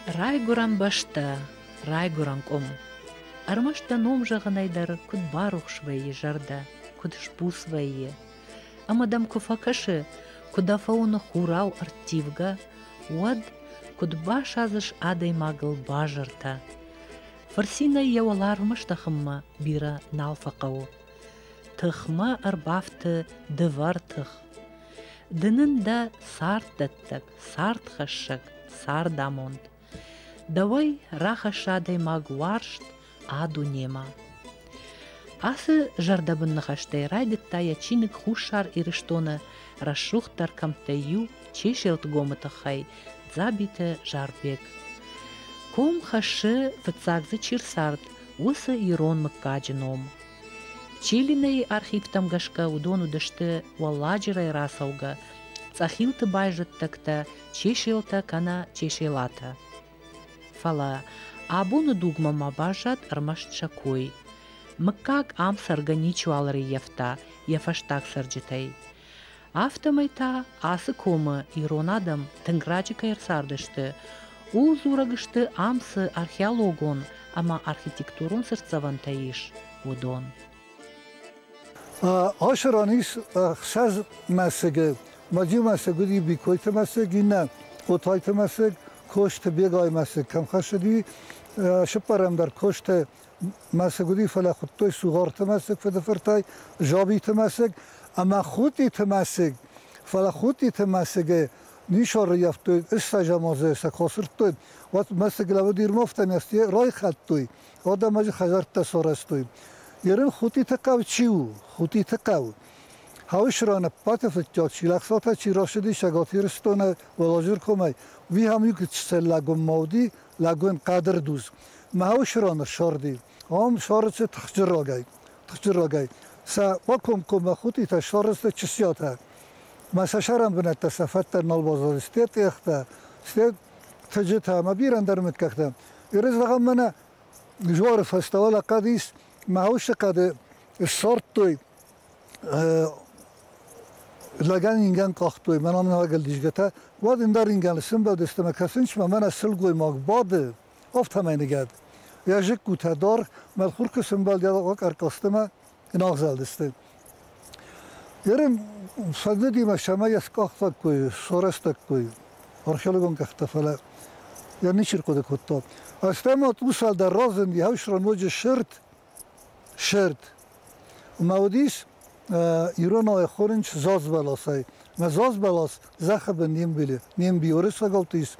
Райгуырӕн бӕстӕ, райгуырӕн къуым. Ӕрмӕст дӕ ном зӕгъынӕй дӕр куыд барухс вӕййы зӕрдӕ, куыд сбуц вӕййы. Ӕмӕ дӕм куы фӕкӕсы, куы дӕ фӕуыны хурау ӕрттивгӕ, уӕд куыд басадзыс адӕймагыл базыртӕ. Фырцинӕй йӕ уӕларвмӕ стӕхынмӕ бирӕ нал фӕхъӕуы. Тыхмӕ ӕрбафты дывӕр тых. Ды нын дӕ царддӕттӕг, цардхӕссӕг, цардамонд. Дӕуӕй рахӕссы адӕймаг уарзт а дунемӕ. Ацы зӕрдӕбын ныхӕстӕй райдыдта йӕ чиныг Хуссар Ирыстоны рӕсугъддӕр кӕмттӕй иу Чеселтгомы тыххӕй Дзабиты Зарбег. Ком хӕссы, фыццаг дзы чи рцард, уыцы ирон мыггаджы ном. Челинӕйы архивтӕм гӕсгӕ уыдон уыдысты Уӕлладжырӕй рацӕугӕ Цъӕхилты байзӕддӕгтӕ Чеселтӕ кӕнӕ Чеселатӕ. Фӕлӕ абоны дугмӕ ма баззад ӕрмӕст сӕ кой. Мыггаг ам цӕргӕ ничиуал ӕрӕййӕфта йӕ фӕстаг цӕрджытӕй. Афтӕмӕй та ацы комы ирон адӕм тынг раджы кӕй ӕрцардысты, ууыл дзурӕг сты ам цы археологон ӕмӕ архитектурон цыртдзӕвӕнтӕ ис, уыдон. Ацы ран ис ӕхсӕз мӕсыгы. Мадзиу мӕсыг уыди Бикойты мӕсыг, иннӕ Хъотайты мӕсыг, Косты Бегайы мӕсыг кӕм хӕссыди, цыппӕрӕм дӕр Косты мӕсыг уыди, фӕлӕ хуыдтой Сугъарты мӕсыг фыдыфыртӕй, Жабиты мӕсыг ӕмӕ Хутъиты мӕсыг. Фӕлӕ Хутъиты мӕсыгы ницы ӕрыййӕфтой, ссӕдзӕм азы сӕ куы асырдтой, уӕд мӕсыг лӕууыд Ирмофтӕн райхӕлдтой, адӕмаджы хӕдзӕрттӕ сарӕзтой. Ерын Хутъиты хъӕу чи у? Хутъиты хъӕу. Хауысран ӕппӕты фыццаг Чилӕхсатӕ чи рацыди Цӕгат Ирыстоны Уӕлладжыркомӕй, уый ам иу цӕллагон ма уыди, лӕгуын хъӕдырдуз. Мӕ хауысран ссарди. Ам сарыцы тыхджырагӕй, тыхджырагӕй. Сӕ бакомкоммӕ Хутъитӕ сарӕзтой Чысиатӕ. Мӕ сӕ сӕрӕн бынӕттӕ сӕ фӕдтӕ нал баззадысты, тъехтӕ, сте тыджытӕ ӕмӕ бирӕ ӕндӕр мыггӕгтӕ. Иры зӕгъӕм мӕнӕ Жуары фӕстӕ уӕлӕ хъӕд ис, мӕ уыцы хъӕды ссардтой лӕгӕн ингӕн къахтой, мӕнӕ мын ӕгӕлдизгӕтӕ. Уӕд ӕндӕр ингӕн сымбӕлдысты ӕмӕ кӕсынц, мӕ мӕнӕ сылгоймаг бады, афтӕмӕй ныгӕд. Йӕ зыккутӕ даргъ, мӕ хур куы сымбӕлд, йӕ ӕркасты мӕ нагъзӕлдысты. Ерын фӕндыди мӕ цӕмӕй йӕ скъахтаккой, сарӕзтаккой археологон къӕхтӕ, фӕлӕ йӕ ничи рхъуыды кодта. Ӕстӕм цъусӕлдар разынди хӕсран ноджы сырд, сырд. Ӕмӕ уыдис иронау хонынц заз бӕласӕй. Мӕ заз бӕлас зӕххы бын не мбили, не мби уырыссагау ис.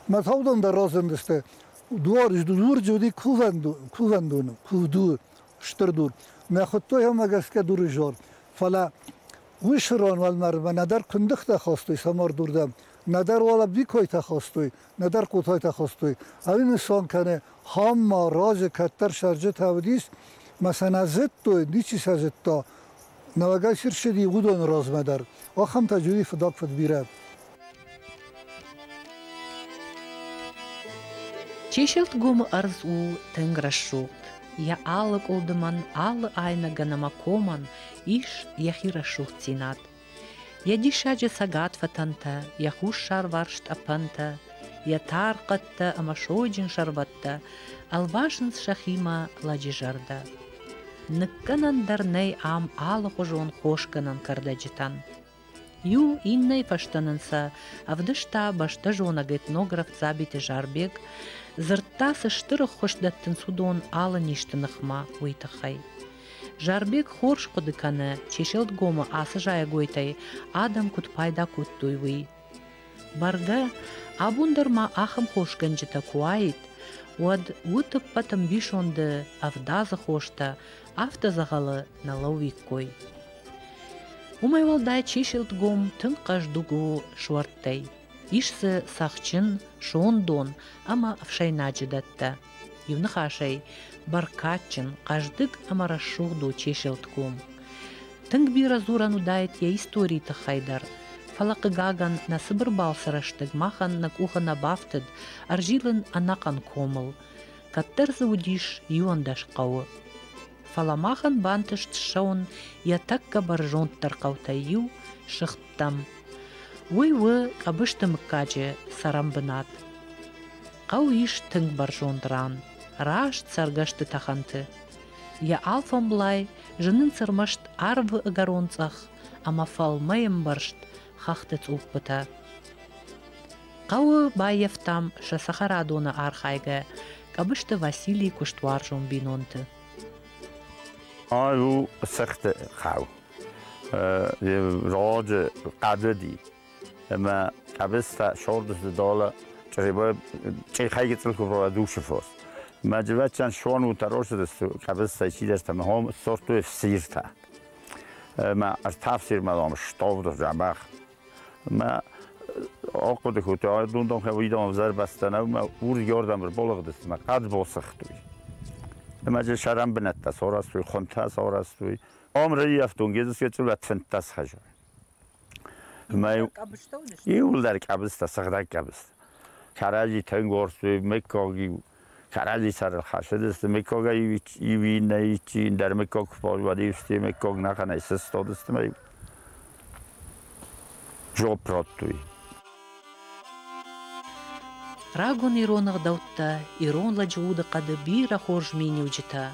Мӕ таудон дӕр разындысты. Дуар, дурджы уыди кувӕндон, кувдур, стыр дур. Мӕ хуыдтой ӕмӕ гӕсгӕ дуры зор. Фӕлӕ уыцы ран уӕлмӕрдмӕ нӕдӕр куындыхтӕ хастой Самардурдӕм, нӕдӕр уӕлӕ Бикойтӕ хастой, нӕдӕр Хъотайтӕ хастой. Ӕви нысан кӕны, Хамма раджы кӕддӕр сӕрджытӕ уыдис, мӕ сӕ нӕ зыдтой, ничи сӕ зыдта. Нӕуӕгӕй цы рцыди, уыдоны размӕ дӕр. Ахӕмтӕ джури фыдаг фыдбирӕ. Чеселтгомы ӕрдз у тынг рӕсугъд. Йӕ алы къуылдымӕн, алы айнӕгӕн ӕмӕ комӕн ис йӕхи рӕсугъддзинад. Йӕ диссаджы цӕгат фӕтӕнтӕ, йӕ хуссарварс тъӕпӕнтӕ, йӕ тар хъӕдтӕ ӕмӕ сойджын сӕрвӕттӕ ӕлвасынц сӕхимӕ лӕджы зӕрдӕ. Ныккӕнӕн дӕр нӕй ам алыхуызон хосгӕнӕн кӕрдӕджытӕн. Иу иннӕйы фӕстӕ нын сӕ ӕвдыста бӕстӕзонӕг этнограф Дзабиты Зарбег, дзырдта, цы стыр ӕххуыс дӕттынц уыдон алы низты ныхмӕ, уый тыххӕй. Зарбег хорз хъуыды кӕны, Чеселтгомы ацы зайӕгойтӕй адӕм куыд пайда кодтой, уый. Бӕргӕ, абон дӕр ма ахӕм хосгӕнджытӕ куы уаид, уӕд утӕппӕт ӕмбисонды ӕвдадзы хостӕ афтӕ дзӕгъӕлы нӕ лӕууиккой. Уымӕй уӕлдай Чеселтгом тынг хъӕздыг у суӕрттӕй. Ис дзы цӕхджын, сондон ӕмӕ ӕфсӕйнаджы дӕттӕ. Иу ныхасӕй, бӕркадджын, хъӕздыг ӕмӕ рӕсугъд у Чеселтгом. Тынг бирӕ дзурӕн уыдаид йӕ историйы тыххӕй дӕр, фӕлӕ, хъыгагӕн, нӕ цыбыр балцы рӕстӕг махӕн нӕ къухы нӕ бафтыд ӕрзилын ӕнӕхъӕн комыл. Кӕддӕр дзы уыдис 11 хъӕуы. Фӕлӕ махӕн бантыст ссӕуын йӕ тӕккӕ бӕрзонддӕр хъӕутӕй иу Сыгъдтӕм. Уый у Къӕбысты мыггаджы цӕрӕнбынат. Хъӕу ис тынг бӕрзонд ран, раст цӕргӕсты тӕхӕнты. Йӕ алфӕмблай зынынц ӕрмӕст арвы ӕгӕрон цъӕх ӕмӕ фӕлмӕй ӕмбӕрзт хӕхты цъуппытӕ. Хъӕуы баййӕфтам сӕ цӕхӕрадоны архайгӕ Къӕбысты Василийы куыстуарзон бинонты. Ай у Сыхты хъӕу. Раджы хъӕд уыди. Ӕмӕ къӕбыстӕ сордысты долы чъехӕй гыццыл куы душы фос. Мӕ джывӕччӕн шонутӕ росыдысты къӕбыстӕй чидӕртӕ мӕ хом сордтой ӕфсиртӕ. Ӕмӕ ӕртӕ ӕфсирмӕ дам ставд дзӕбӕх. Мӕ ахъуыды кодтой, дундон уидон ӕвзӕр бӕстӕ нӕу, мӕ урс геордӕм ӕрбалыгъдысты, мӕ хъӕд босыгътой. Ӕмӕ дзы сӕрӕн бынӕттӕ сарӕзтой, хуымтӕ сарӕзтой. Ам раййӕфтон гезысгӕ цъулӕт 15 хӕзы. Иууылдӕр къӕбыстӕ, сыгъдӕг къӕбыстӕ. Кӕрӕдзи тынг уарзтой, мыггаг-иу кӕрӕдзи сӕрыл хӕцыдысты, мыггагӕй иу иннӕ исчи ӕндӕр мыггаг куы бауад, иу мыггаг нӕхъӕнӕй сыстадысты мӕ жопп радтой. Рагон ирон ӕгъдӕуттӕ, ирон лӕджы удыхъӕды бирӕ хорз миниуджытӕ,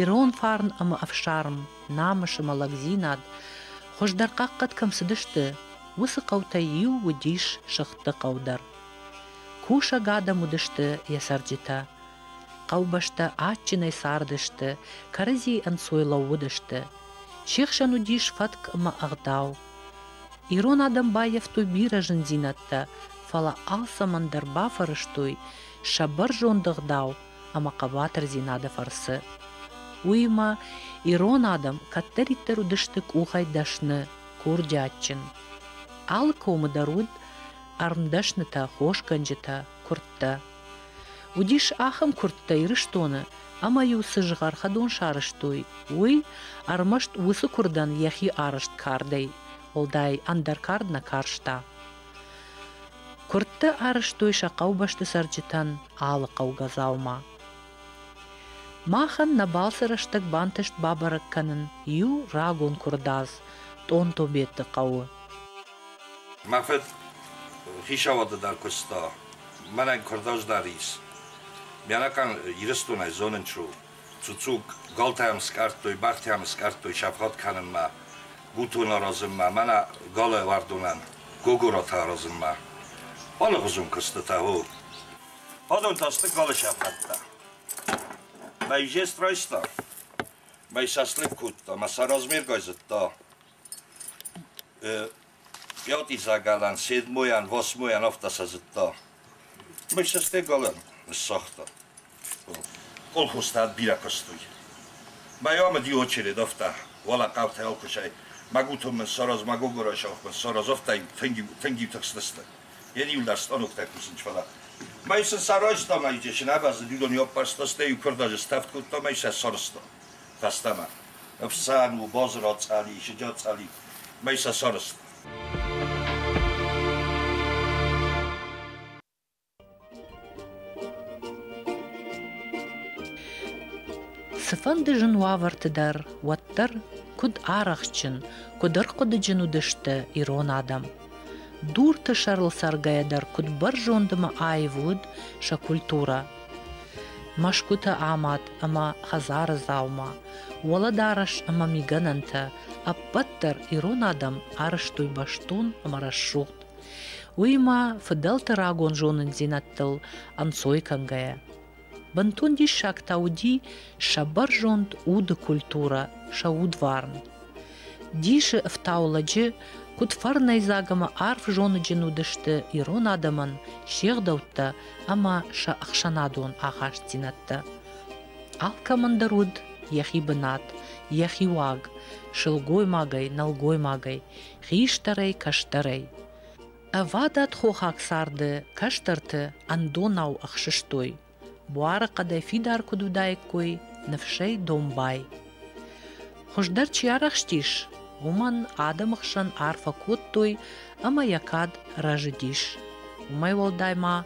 ирон фарн ӕмӕ ӕфсарм, намыс ӕмӕ лӕгдзинад хуыздӕр хъахъхъӕд кӕм цыдысты, уыцы хъӕутӕй иу уыдис Сыгъдты хъӕу дӕр. Кусӕг адӕм уыдысты йӕ цӕрджытӕ. Хъӕубӕстӕ адджынӕй цардысты, кӕрӕдзийы ӕнцой лӕууыдысты. Се хсӕн уыдис фӕтк ӕмӕ ӕгъдау. Ирон адӕм баййӕфтой бирӕ зындзинӕдтӕ, фӕлӕ алцӕмӕн дӕр бафӕрӕзтой сӕ бӕрзонд ӕгъдау ӕмӕ хъӕбатырдзинады фӕрцы. Уыимӕ ирон адӕм кӕддӕриддӕр уыдысты къухӕй дӕсны, курдиатджын. Алы комы дӕр уыд ӕрмдӕснытӕ, хосгӕнджытӕ, куырдтӕ. Уыдис ахӕм куырдтӕ Ирыстоны, ӕмӕ-иу цы згъӕрхӕдон сарӕзтой, уый ӕрмӕст уыцы куырдӕн йӕхи арӕзт кардӕй, уӕлдай ӕндӕр кард нӕ карста. Куырдтӕ арӕзтой сӕ хъӕубӕсты цӕрджытӕн алы хъӕугӕ дзаума. Махӕн нӕ балцы рӕстӕг бантыст бабӕрӕг кӕнын иу рагон куырдадз Тъонтобеты хъӕуы. Мӕ фыд хицауады дӕр куыста, мӕнӕн куырдадз дӕр ис. Мӕнӕхъӕн Ирыстонӕй зонын чи у. Цуцук галтӕм скъӕрдтой, бӕхтӕм скъӕрдтой сӕфхад кӕнынмӕ, гутон аразынмӕ, мӕнӕ галы уӕрдонӕн гогоротӕ аразынмӕ. Алыгъуызон куыстытӕ, о. Адон та сты галы сӕфхӕдтӕ. Мӕ изест райста, мӕ саслык кодта, мӕ сӕ размергай зыдта. Пятый загалӕн, седмойӕн, восьмойӕн афтӕ сӕ зыдта. Мӕ сӕсте галӕн ныссагъта. Колхозтӕ бирӕ куыстой. Мӕ ӕмӕ ди очередь афтӕ, уӕлӕ хъӕутӕ алкуысӕй. Мӕ гутон мын сараз, мӕ гогорай сах мын сараз, афтӕ тынг-иу тыхстысты. Йе иу станоктӕ кусынч, фӕлӕ. Мӕ сын сарӕзта мӕ ичи ӕвӕзыд, уыдон ӕппӕрста, стӕй-иу куырдадзы стӕвд кодта мӕ сӕ сарӕзта фӕстӕмӕ. Ӕфсӕн у, базырацъали, сыджацъали, мӕ сӕ сарӕзта. Цыфӕнды зын уавӕрты дӕр, уӕддӕр куыд арӕхстджын, куыд ӕрхъуыдыджын уыдысты ирон адӕм. Дурты сӕрыл цӕргӕйӕ дӕр куыд бӕрзонд ӕмӕ аив уыд сӕ культурӕ. Мӕсгуыты амад ӕмӕ хӕдзары дзаума, уӕлӕдарӕс ӕмӕ мигӕнӕнтӕ ӕппӕт дӕр ирон адӕм арӕзтой бӕстон ӕмӕ рӕсугъд. Уыимӕ фыдӕлты рагон зонындзинӕдтыл ӕнцой кӕнгӕйӕ. Бынтон диссаг та уыди сӕ бӕрзонд уды культурӕ, сӕ удварн. Дисы ӕфтауы лӕджы, куыд фӕрнӕйдзаг ӕмӕ арф зоныджын уыдысты ирон адӕмӕн се гъдӕуттӕ ӕмӕ сӕ ӕхсӕнадон ахастдзинӕдтӕ. Алкӕмӕн дӕр уыд йӕхи бынат, йӕхи уаг, сылгоймагӕй, нӕлгоймагӕй, хистӕрӕй, кӕстӕрӕй. Ӕвадат хохаг царды кӕстӕрты ӕндонау ӕхсыстой, буары хъӕдӕй фидар куыд уыдаиккой, ныфсӕй домбай. Хуыздӕр чи арӕхстис, уымӕн адӕмы хсӕн арфӕ кодтой ӕмӕ йӕ кад рӕзыдис. Уымӕй уӕлдай ма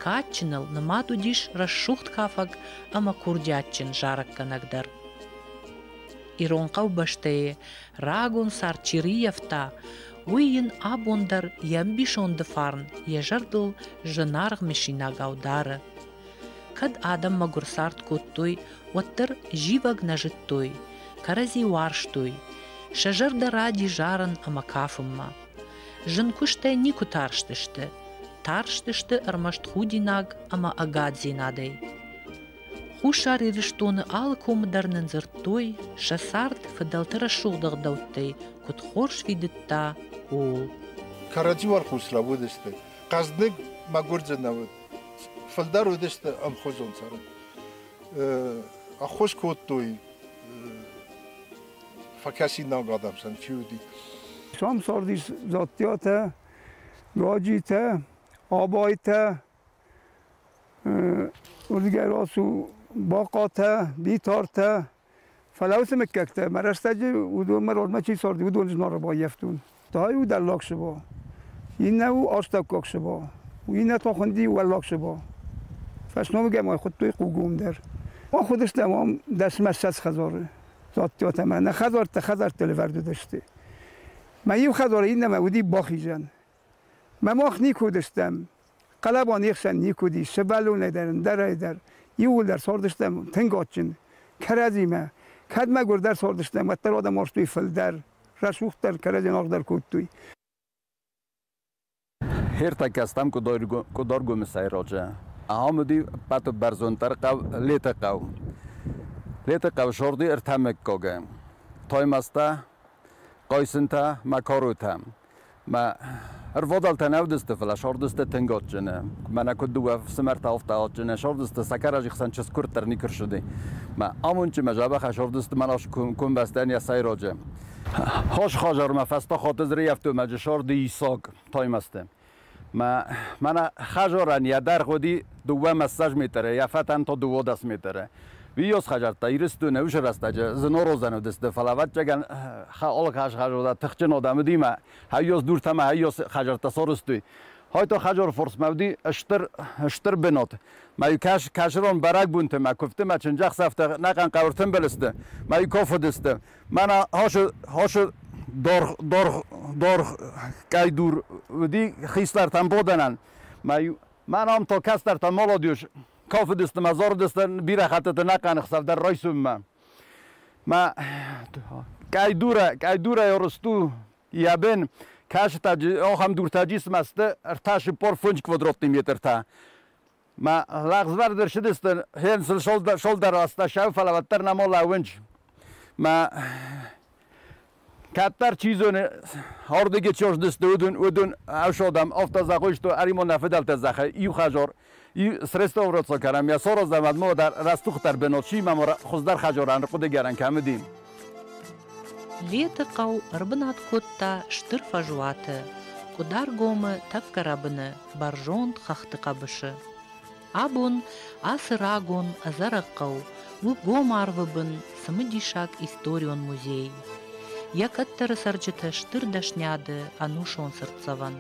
кадджыныл нымад уыдис рӕсугъд кафӕг ӕмӕ курдиатджын зарӕггӕнӕг дӕр. Ирон хъӕубӕстӕйы рагон цард чи рыййӕфта, уый йын абон дӕр йӕ ӕмбисонды фарн йӕ зӕрдыл зынаргъ мысинагау дары. Кӕд адӕм мӕгуыр цард кодтой, уӕддӕр зивӕг нӕ зыдтой, кӕрӕдзи уарзтой, сӕ зӕрдӕ ради зарын ӕмӕ кафынмӕ. Зын куыстӕй никуы тарстысты, тарстысты ӕрмӕст худинаг ӕмӕ ӕгаддзинадӕй. Хуссар Ирыстоны алы комы дӕр нын дзырдтой, сӕ цард фыдӕлты рӕсугъд ӕгъдӕуттӕй куыд хорз фидыдта, ууыл. Кӕрӕдзи уӕлхъус лӕууыдысты. Хъӕздыг мӕгуыр дзы нӕ уыд. Фылдӕр уыдысты ӕмхуызон цӕрын. Ӕххуыс кодтой фӕкӕсинаг адӕм сӕм чи уыди. Сам цардис Дзаттиатӕ, Гаджитӕ, Абайтӕ, уырдыгӕй рацу Бахъатӕ, Битартӕ. Фӕлӕ уыцы мыггӕгтӕ мӕ рӕстӕджы уыдонмӕ родмӕ чи царди, уыдон зынаргъ баййӕфтон. Та у дӕллаг Сыба, иннӕ у астӕуккаг Сыба, иннӕ та хуынди Уӕллаг Сыба. Фӕсномыгӕй ма хуыдтой Хъугом дӕр. Мах уыдыстӕм ам 10-20 хӕдзары. Дзаттиатӕ мӕ нӕ хӕдзӕрттӕ хӕдзӕртты лӕвӕрд уыдысты. Мӕ иу хӕдзары иннӕмӕ уыди бахизӕн. Мӕ мах никуы уыдыстӕм. Хъӕлӕба не хсӕн никуы уыдис, сывӕллонӕй дӕр, ӕндӕрӕй дӕр. Иууылдӕр цардыстӕм тынг адджын, кӕрӕдзимӕ. Кӕд мӕгуырдӕр цардыстӕм, уӕддӕр адӕм уарзтой фылдӕр, рӕсугъддӕр, кӕрӕдзийӕн аргъдӕр кодтой. Ӕртӕккӕ стӕм Къуыдаргомы сӕйраджы. Ахӕм уыди ӕппӕты бӕрзонддӕр хъӕу Леты хъӕу. Леты хъӕу сорди ӕртӕ мыггагы: Таймазтӕ, Хъайсынтӕ мӕ Каротӕ. Мӕ ӕрвадӕлтӕ нӕ уыдысты, фӕлӕ сордысты тынг адджыны. Мӕнӕ куыд дыууӕ фсымӕртӕ, афтӕ адджыны. Сордысты сӕкӕрӕджы хсӕн чызг дӕр никуы рцыди. Мӕ амондджын мӕ дзӕбӕхӕй сордысты мӕнӕ комбӕстӕн йӕ сӕйраджы. Хос хазармӕ фӕстӕ хаты зрийӕфтомӕджы сорды исаг Таймазты. Мӕ мӕнӕ хӕзарӕн йӕ дӕргъ уыди 22 метры, йӕ фӕтӕн та 12 метры. Уыйас хӕдзӕрттӕ Ирыстоны уыцы рӕстӕджы зынорозӕн уыдысты, фӕлӕ ӕвӕццӕгӕн алы хӕзародӕ тыхджын адӕм уыди мӕ хӕййос дуртӕ мӕ хӕййос хӕдзӕрттӕ сарӕзтой. Хойто хӕдзары форсмӕ уыди стыр, стыр бынат. Мӕ кӕс, кӕсырон бӕрӕгбонты мӕ куывты мӕ чындзӕхсӕвты нӕхъӕн хъӕуы ӕртымбыл сты, мӕ кафыдысты. Мӕнӕ хасы, хасы даргъ, даргъ, даргъ къӕйдур уыди хистӕртӕн бодӕнӕн. Мӕ мӕн ам та кӕстӕртӕ молодежь кафыдысты мӕ зарыдысты бирӕ хӕттыты нӕхъӕн ӕхсӕв дӕр райсоммӕ. Мӕ къӕйдурӕ, къӕйдурӕй арызт у йӕ бын кӕсытӕ ахӕм дуртӕ джисмӕ сты 34 квадратный метртӕ. Мӕ лӕгъзвӕрд ӕрцыдысты хенцыл шолдӕр аста сау, фӕлӕ уӕддӕр нӕма лӕууынч. Мӕ кӕддӕр чи зоны, ардыги чождысты уыдон, уыдон ӕфсадӕм афтӕ зӕгъой, ӕримон нӕ фыдӕлтӕ зӕххӕй иу хӕзар среставрация кӕнӕм, йӕ саразӕм ӕдмо дӕр рӕстугъддӕр бынат шимӕ хуыздӕр хӕзарӕн хъуыдыгӕрӕн кӕм уыди. Леты хъӕу ӕрбынат кодта стыр фӕзуаты, Къуыдаргомы тӕккӕ рӕбыны, бӕрзонд хӕхты хъӕбысы. Абон ацы рагон ӕдзӕрӕг хъӕу у гом арвы бын цымыдисаг историон музей. Йӕ кӕддӕры цӕрджытӕ стыр дӕсниады ӕнусон цыртдзӕвӕн.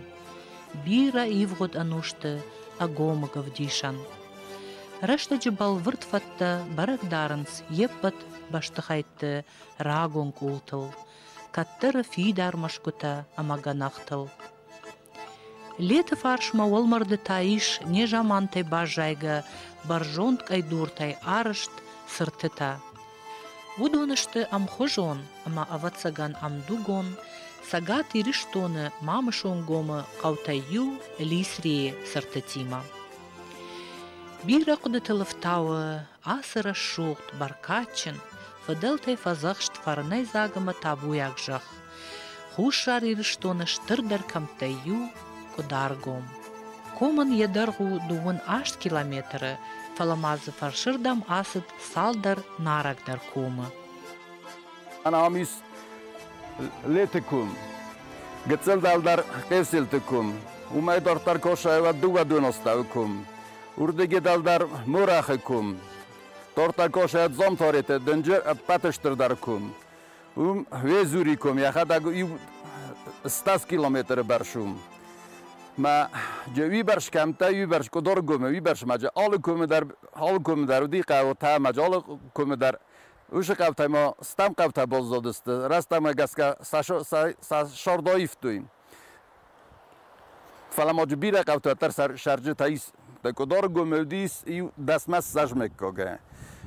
Бирӕ ивгъуыд ӕнусты ӕгомыг ӕвдисӕн. Рӕстӕджы бӕлвырд фӕдтӕ бӕрӕг дарынц йе ппӕт бӕстыхӕйтты рагон къултыл, кӕддӕры фидар мӕсгуытӕ ӕмӕ гӕнӕхтыл. Леты фарсмӕ уӕлмӕрды та ис незамантӕй баззайгӕ бӕрзонд къӕйдуртӕй арӕзт цыртытӕ. Уыдон сты ӕмхуызон ӕмӕ, ӕвӕццӕгӕн, ӕмдугон Цӕгат Ирыстоны Мамысонгомы хъӕутӕй иу Лисрийы цыртытимӕ. Бирӕ хъуыдытыл ӕфтауы ацы рӕсугъд, бӕркадджын, фыдӕлтӕй фӕдзӕхст фӕрнӕйдзаг ӕмӕ табуйаг зӕхх. Хуссар Ирыстоны стырдӕр кӕмттӕй иу Къуыдаргом. Комӕн йӕ дӕргъ у 28 километры, фӕлӕ ма дзы фӕрсырдӕм ацыд цалдӕр нарӕгдӕр комы. Ам ис Леты ком, гыццыл дӕлдӕр Хъевселты ком, уымӕй дарддӕр Косаева дыууӕ донастӕуы ком, уырдыги дӕлдӕр Мурахы ком, дарддӕр Косая Дзомтореты дынджыр ӕппӕты стырдӕр ком. Уым Везури ком йӕхӕдӕг иу 100 километры бӕрц у. Мӕ уый бӕрц кӕмттӕ, уый бӕрц Къуыдаргомы, уый бӕрц ма алы комы дӕр уыди хъӕутӕ, ма алы комы дӕр уыцы хъӕутӕй ма стӕм хъӕутӕ баззадысты. Рӕстӕгмӕ гӕсгӕ сӕ сӕрдаивтой. Фӕлӕ ма бирӕ хъӕутӕ дӕр сӕрджытӕ ис. мыккӕгтӕ. Къуыдаргомы уыдис иу дӕсмӕ ссӕдз мыггаги.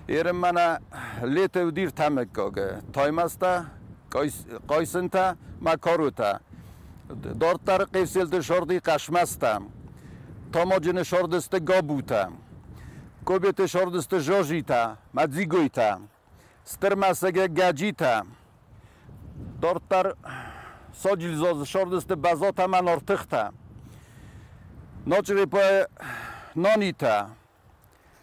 Ерын мӕнӕ Леты уыди ӕртӕ мыггаги. Таймазтӕ, Хъайсынтӕ мӕ Карутӕ. Дарддӕр Хъевселты сӕрди Хъӕсмӕзтӕ. Тамаджыны сӕрдысты Габутӕ. Кобеты сӕрдысты Жожитӕ мӕ Дзигойтӕ. Стыр мӕсыгы Гӕджитӕ. Дарддӕр Саджилзозы сӕрдысты Бӕзатӕ мӕ Нартыхтӕ. Начърепайы Нанитӕ.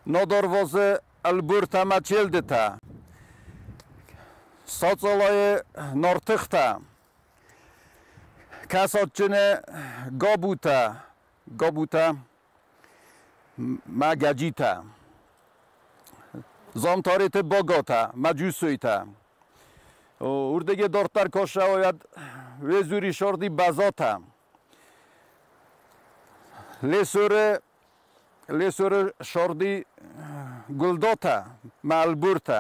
Надарвазы Ӕлбортӕ мӕ Челдытӕ. Сацалайы Нартыхтӕ. Кӕсадджыны Габутӕ. Габутӕ мӕ Гӕджитӕ. Замтареты Богатӕ мӕ Джусойтӕ. Уырдыге дарддӕр косӕуӕд Везури сорди Базатӕ. Лесоры сорди Гуылдотӕ мӕ Ӕлбортӕ.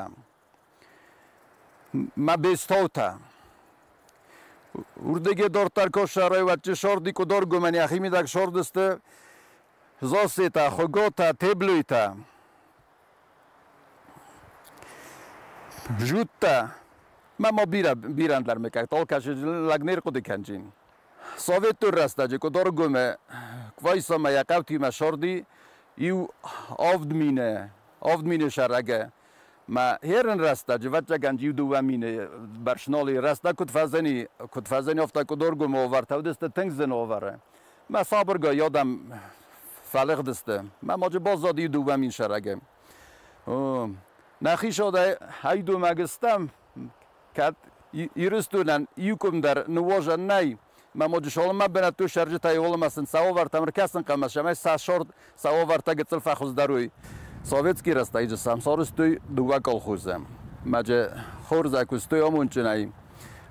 Мӕ Бестаутӕ. Уырдыге дарддӕр косӕрӕй сорди къуыдаргомӕн йӕхимидӕг сордысты Зассетӕ, Хуыготӕ, Теблойтӕ. Жуттӕ. Мӕ ма бирӕ бирӕ ӕндӕр мыггӕгтӕ, алкӕцы лӕг не рхъуыды кӕнджын. Советон рӕстӕджы Къуыдаргомы Квайсамӕ йӕ хъӕутимӕ сорди иу 7000 сӕрӕгы. Мӕ херын рӕстӕджы, ӕвӕццӕгӕн, иу 2000 бӕрц нал и. Рӕстӕг куыд фӕзыни, куыд фӕзыни, афтӕ Къуыдаргомы уавӕртӕ уыдысты тынг зын уавӕры. Мӕ сабыргай адӕм фӕлыгъдысты. Мӕ маджы баззад иу 2000 сӕрӕгы. Нӕхи содӕй ӕйдомӕг стӕм, кӕд Ирыстонӕн иу къуым дӕр ныууазӕн нӕй. Мӕ моджы солымӕ бынӕттон цӕрджытӕй олымӕ сын сӕ уавӕртӕм ӕркӕсын хъӕмӕ, цӕмӕй сӕ сорт, сӕ уавӕртӕ гыццыл фӕхуыздӕр уой. Советский рӕстӕджы сӕм сарӕзтой дыууӕ колхозы. Мӕджы хорз куыстой амондджынӕй.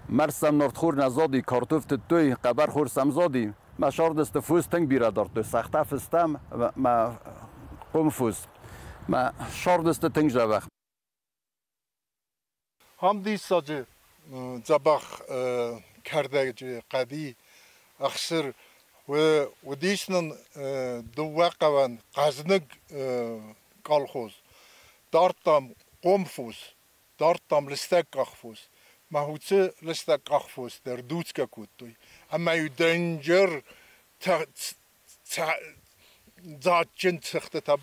Мӕр сӕм нартхор нӕ зади, картоф тыдтой, хъӕбӕрхор сӕм зади. Мӕ сӕрдысты фос тынг бирӕ дардтой, сӕгътӕ фыстам, мӕ хъомфос. Мӕ сӕрдысты тынг дзӕбӕх. Ам диссаджы дзӕбӕх кӕрдӕджы хъӕди ӕхсыр уыдис нын дыууӕ хъӕуӕн хъӕзныг колхоз. Дардтам хъомфос, дардтам лыстӕг къахфос. Мӕ уыцы лыстӕг къахфос дӕр дуцгӕ кодтой. Ӕмӕ-иу дынджыр дзаджджын цыхтытӕ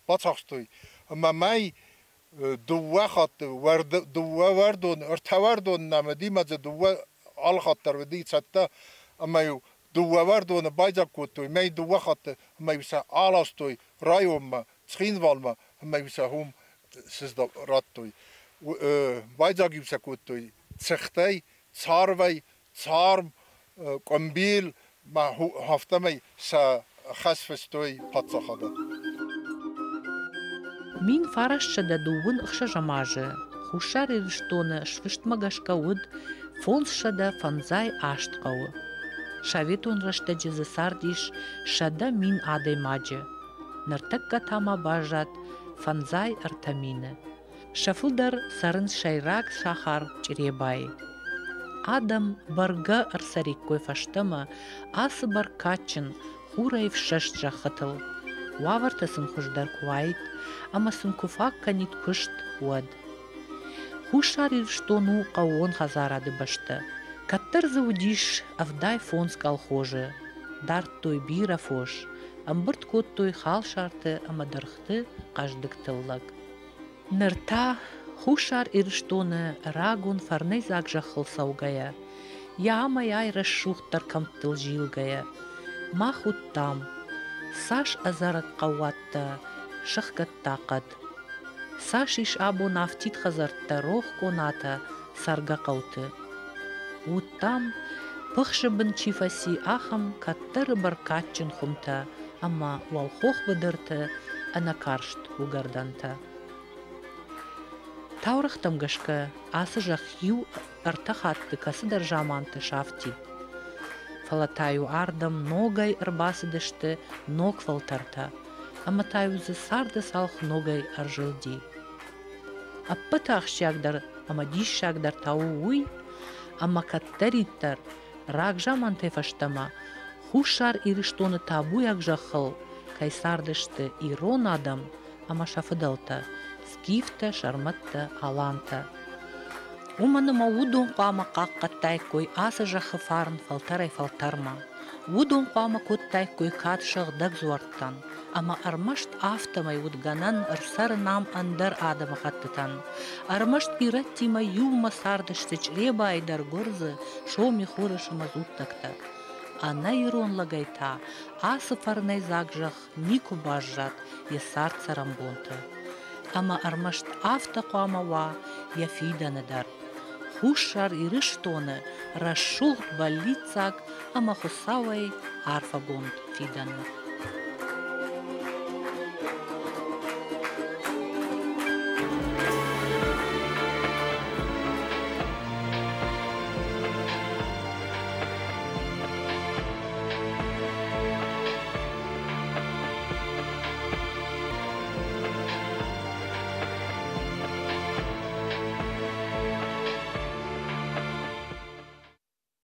бацахстой ӕмӕ мӕй дыууӕ хатты, дыууӕ уӕрдон, ӕртӕ уӕрдоны нӕм уыди ӕмӕ дзы дыууӕ алы хатт дӕр уыди цӕттӕ ӕмӕ-иу дыууӕ уӕрдоны байдзаг кодтой мӕй дыууӕ хатты ӕмӕ-иу сӕ аластой районмӕ, Цхинвалмӕ ӕмӕ-иу сӕ уым радтой. Байдзаг-иу сӕ кодтой цыхтӕй, царвӕй, царм, къуымбил, афтӕмӕй сӕ хӕс фыстой паддзахадӕн. 1926 азы Хуссар Ирыстоны сфыстмӕ гӕсгӕ уыд 558 хъӕуы. Советон рӕстӕджы дзы цардис 100 000 адӕймаджы. Ныртӕккӕ та ма баззад 53 000. Сӕ фылдӕр цӕрынц сӕйраг сахар Чъребайы. Адӕм бӕргӕ ӕрцӕриккой фӕстӕмӕ ацы бӕркадджын, хурӕй ӕфсӕст зӕххытыл. Уавӕртӕ сын хуыздӕр куы уаид ӕмӕ сын куы фаг кӕнид куыст, уӕд. Хуссар Ирыстон у хъӕууон хӕдзарады бӕстӕ. Кӕддӕр дзы уыдис 75 колхозы, дардтой бирӕ фос, ӕмбырд кодтой халсарты ӕмӕ дыргъты хъӕздыг тыллӕг. Ныр та Хуссар Ирыстоны рагон фӕрнӕйдзаг зӕххыл цӕугӕйӕ, йӕ амӕй-ай рӕсугъддӕр кӕмттыл зилгӕйӕ, мах уыдтам, цас ӕдзӕрӕг хъӕууӕттӕ сӕхгӕдта хъӕд. Цас ис абон афтид хӕдзӕрттӕ, рох къонатӕ цӕргӕ хъӕуты. Уыдтам, пыхсы бын чи фӕци, ахӕм кӕддӕры бӕркадджын хуымтӕ ӕмӕ уӕлхох быдырты ӕнӕкарст уыгӕрдӕнтӕ. Таурӕгътӕм гӕсгӕ ацы зӕхх иу ӕртӕ хатты кӕцыдӕр заманты сафтид. Фӕлӕ та-иу ардӕм ногӕй ӕрбацыдысты ног фӕлтӕртӕ, ӕмӕ та-иу дзы царды цалх ногӕй ӕрзылди. Ӕппӕты ахсджиагдӕр ӕмӕ диссагдӕр та у уый, ӕмӕ кӕддӕриддӕр рагзамантӕй фӕстӕмӕ Хуссар Ирыстоны табуйаг зӕххыл кӕй цардысты ирон адӕм ӕмӕ сӕ фыдӕлтӕ, скифтӕ, сӕрмӕттӕ, алантӕ. Уымӕн ӕмӕ уыдон хъуамӕ хъахъхъӕдтаиккой ацы зӕххы фарн фӕлтӕрӕй-фӕлтӕрмӕ. Уыдон хъуамӕ кодтаиккой кад сыгъдӕг дзуӕрттӕн, ӕмӕ ӕрмӕст афтӕмӕй уыд гӕнӕн ӕрцӕрын ам ӕндӕр адӕмыхӕттытӕн. Ӕрмӕст ирӕттимӕ иумӕ цардысты Чъребайы дӕр гуырдзы, сомих, уырыс ӕмӕ дзуттӕгтӕ. Ӕнӕ ирон лӕгӕй та ацы фӕрнӕйдзаг зӕхх никуы баззад йӕ цард-цӕрӕнбонты. Ӕмӕ ӕрмӕст афтӕ хъуамӕ уа йӕ фидӕны дӕр. Хуссар Ирыстоны рӕсугъд бӕллиццаг ӕмӕ Хуыцауӕй арфӕгонд фидӕны.